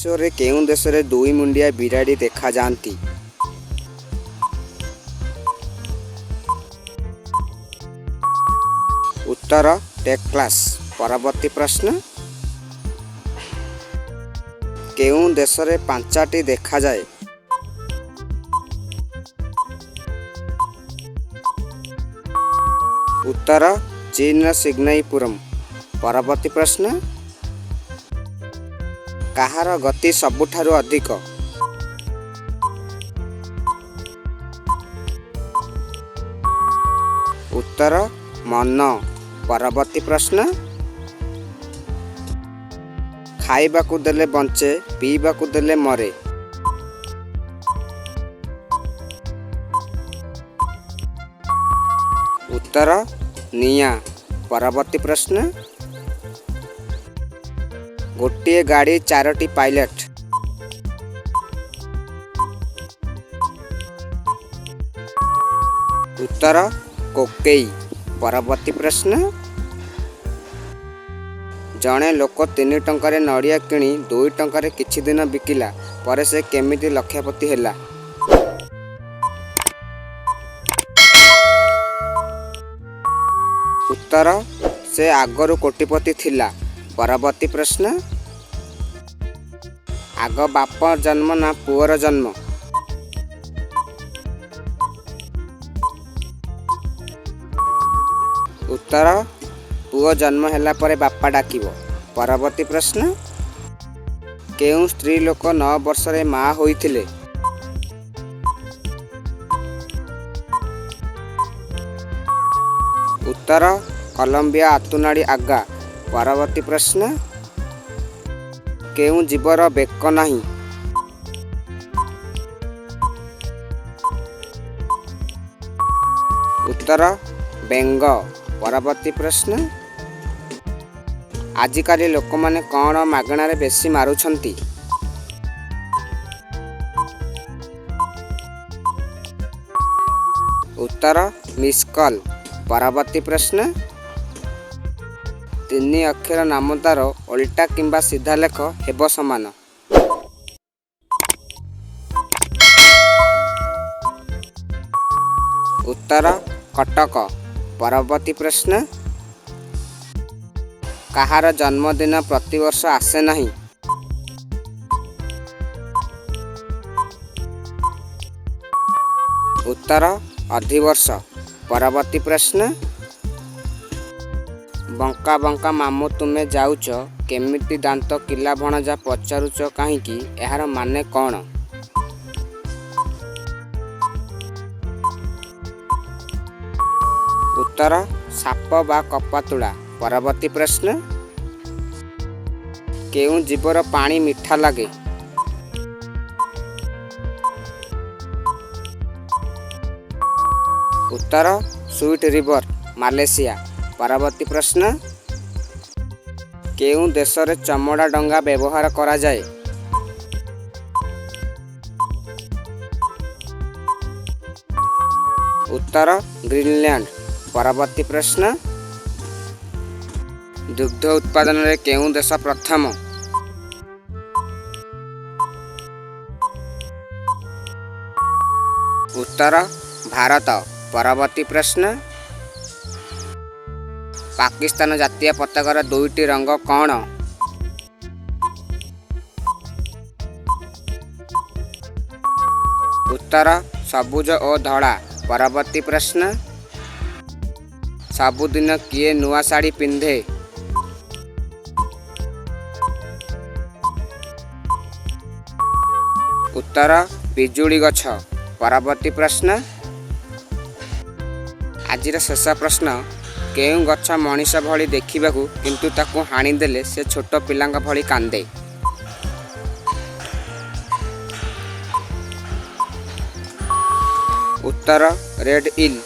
ବିଶ୍ୱରେ କେଉଁ ଦେଶରେ ଦୁଇ ମୁଣ୍ଡିଆ ବିରାଡ଼ି ଦେଖାଯାଆନ୍ତି? ଉତ୍ତର ଟେକ୍ସାସ୍। ପରବର୍ତ୍ତୀ ପ୍ରଶ୍ନ, କେଉଁ ଦେଶରେ ପାଞ୍ଚଟି ଦେଖାଯାଏ? ଉତ୍ତର ଚୀନର ସିଙ୍ଗାପୁରମ୍। ପରବର୍ତ୍ତୀ ପ୍ରଶ୍ନ, କାହାର ଗତି ସବୁଠାରୁ ଅଧିକ? ଉତ୍ତର ମନ। ପରବର୍ତ୍ତୀ ପ୍ରଶ୍ନ, ଖାଇବାକୁ ଦେଲେ ବଞ୍ଚେ, ପିଇବାକୁ ଦେଲେ ମରେ? ଉତ୍ତର ନିଆଁ। ପରବର୍ତ୍ତୀ ପ୍ରଶ୍ନ, ଗୋଟିଏ ଗାଡ଼ି, ଚାରୋଟି ପାଇଲଟ? ଉତ୍ତର କୋକେଇ। ପରବର୍ତ୍ତୀ ପ୍ରଶ୍ନ, ଜଣେ ଲୋକ 3 ଟଙ୍କାରେ ନଡ଼ିଆ କିଣି 2 ଟଙ୍କାରେ କିଛି ଦିନ ବିକିଲା ପରେ ସେ କେମିତି ଲକ୍ଷପତି ହେଲା? ଉତ୍ତର ସେ ଆଗରୁ କୋଟିପତି ଥିଲା। ପରବର୍ତ୍ତୀ ପ୍ରଶ୍ନ, ଆଗ ବାପ ଜନ୍ମ ନା ପୁଅର ଜନ୍ମ? ଉତ୍ତର ପୁଅ ଜନ୍ମ ହେଲା ପରେ ବାପା ଡାକିବ। ପରବର୍ତ୍ତୀ ପ୍ରଶ୍ନ, କେଉଁ ସ୍ତ୍ରୀ ଲୋକ 9 ବର୍ଷରେ ମା ହୋଇଥିଲେ? ଉତ୍ତର କଲମ୍ବିଆ ଆତୁନାଡ଼ି ଆଗା। ପରବର୍ତ୍ତୀ ପ୍ରଶ୍ନ, କେଉଁ ଜୀବର ବେକ ନାହିଁ? ଉତ୍ତର ବେଙ୍ଗ। ପରବର୍ତ୍ତୀ ପ୍ରଶ୍ନ, ଆଜିକାଲି ଲୋକମାନେ କ'ଣ ମାଗଣାରେ ବେଶି ମାରୁଛନ୍ତି? ଉତ୍ତର ମିସ୍ କଲ୍। ପରବର୍ତ୍ତୀ ପ୍ରଶ୍ନ, ତିନି ଅକ୍ଷର ନାମ ତାର, ଓଲଟା କିମ୍ବା ସିଧା ଲେଖ ହେବ ସମାନ? ଉତ୍ତର କଟକ। ପରବର୍ତ୍ତୀ ପ୍ରଶ୍ନ, କାହାର ଜନ୍ମଦିନ ପ୍ରତିବର୍ଷ ଆସେ ନାହିଁ? ଉତ୍ତର ଅଧିବର୍ଷ। ପରବର୍ତ୍ତୀ ପ୍ରଶ୍ନ, ବଙ୍କା ବଙ୍କା ମାମୁଁ ତୁମେ ଯାଉଛ କେମିତି, ଦାନ୍ତ କିଲା ଭଣଜା ପଚାରୁଛ କାହିଁକି, ଏହାର ମାନେ କ'ଣ? ଉତ୍ତର ସାପ ବା କପାତୁଳା। ପରବର୍ତ୍ତୀ ପ୍ରଶ୍ନ, କେଉଁ ଜୀବର ପାଣି ମିଠା ଲାଗେ? ଉତ୍ତର ସୁଇଟ୍ ରିଭର, ମାଲେସିଆ। ପରବର୍ତ୍ତୀ ପ୍ରଶ୍ନ, କେଉଁ ଦେଶରେ ଚମଡ଼ା ଡଙ୍ଗା ବ୍ୟବହାର କରାଯାଏ? ଉତ୍ତର ଗ୍ରୀନଲ୍ୟାଣ୍ଡ। ପରବର୍ତ୍ତୀ ପ୍ରଶ୍ନ, ଦୁଗ୍ଧ ଉତ୍ପାଦନରେ କେଉଁ ଦେଶ ପ୍ରଥମ? ଉତ୍ତର ଭାରତ। ପରବର୍ତ୍ତୀ ପ୍ରଶ୍ନ, ପାକିସ୍ତାନ ଜାତୀୟ ପତାକାର ଦୁଇଟି ରଙ୍ଗ କ'ଣ? ଉତ୍ତର ସବୁଜ ଓ ଧଳା। ପରବର୍ତ୍ତୀ ପ୍ରଶ୍ନ, ସବୁଦିନ କିଏ ନୂଆ ଶାଢ଼ୀ ପିନ୍ଧେ? ଉତ୍ତର ପିଜୁଳି ଗଛ। ପରବର୍ତ୍ତୀ ପ୍ରଶ୍ନ, ଆଜିର ଶେଷ ପ୍ରଶ୍ନ, କେଉଁ ଗଛ ମଣିଷ ଭଳି ଦେଖିବାକୁ, କିନ୍ତୁ ତାକୁ ହାଣିଦେଲେ ସେ ଛୋଟ ପିଲାଙ୍କ ଭଳି କାନ୍ଦେ? ଉତ୍ତର ରେଡ୍ ଇଲ୍।